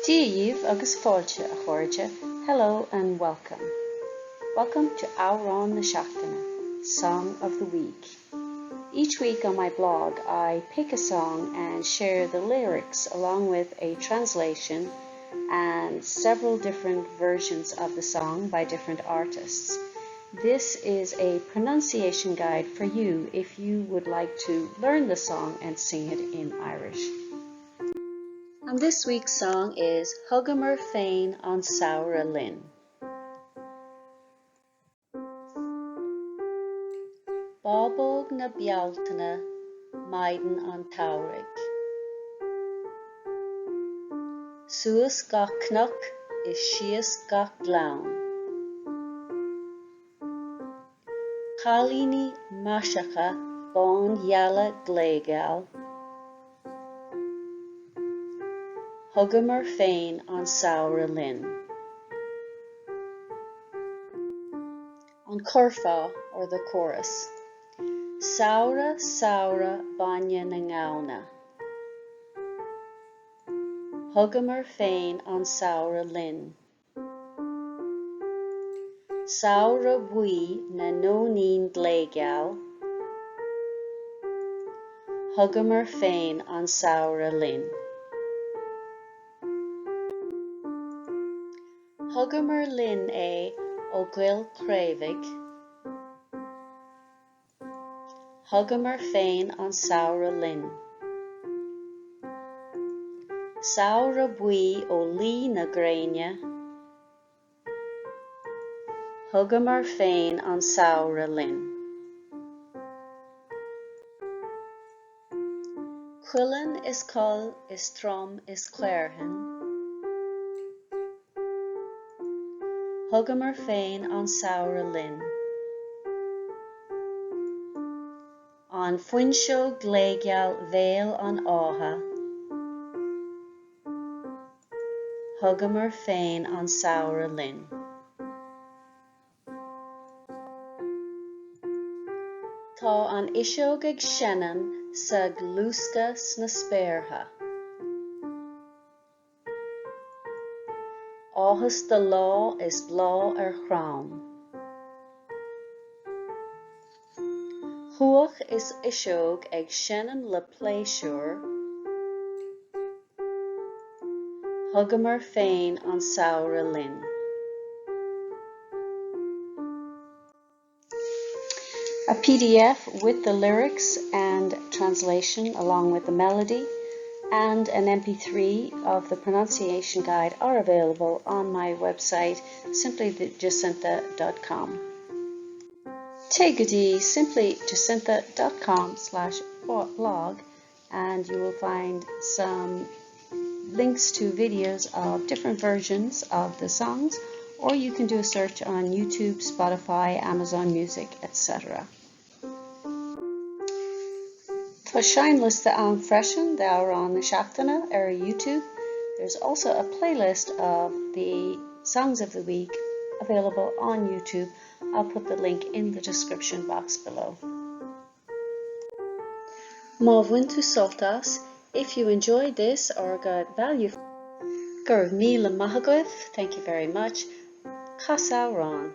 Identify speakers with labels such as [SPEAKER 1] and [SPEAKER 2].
[SPEAKER 1] Dia dhaoibh agus fáilte, a chairde, hello and welcome. Welcome to Amhrán na Seachtaine, Song of the Week. Each week on my blog I pick a song and share the lyrics along with a translation and several different versions of the song by different artists. This is a pronunciation guide for you if you would like to learn the song and sing it in Irish. And this week's song is Thugamar Féin an Samhradh Linn. Bábóg na Bealtaine, Maidin an tSamhraidh. Suas gach cnoc is síos gach gleann. Cailíní maiseacha bángheala glégheal. Thugamar féin an samhradh linn. An curfá or the chorus. Samhradh, samhradh bainne na ngamhna. Thugamar féin an samhradh linn. Samhradh buí na nóinín glégheal. Thugamar féin an samhradh linn. Thugamar linn é ó gCoill Chraobhaigh. Thugamar féin an samhradh linn. Samhradh buí ó luí na gréine. Thugamar féin an samhradh linn. Cuileann is coll is trom is caorthann. Thugamar féin an samhradh linn. An fuinseog ghléigeal Bhéal an Átha. Thugamar féin an samhradh linn. Tá an fhuiseog ag seinm 's ag luascadh sna spéartha. Áthas do lá is bláth ar chrann. Cuach is fhuiseog ag seinm le pléisiúr. Thugamar féin an samhradh linn. A PDF with the lyrics and translation along with the melody and an MP3 of the pronunciation guide are available on my website simplyjacintha.com. Téigh go dtí simplyjacintha.com slash blog and you will find some links to videos of different versions of the songs or you can do a search on YouTube, Spotify, Amazon Music, etc. Tá seinnliosta ann freisin d'amhráin na seachtaine ar YouTube. There's also a playlist of the songs of the week available on YouTube. I'll put the link in the description box below. Má bhain tú sult as, if you enjoyed this or got value Go raibh míle maith agaibh, thank you very much, Cas amhrán.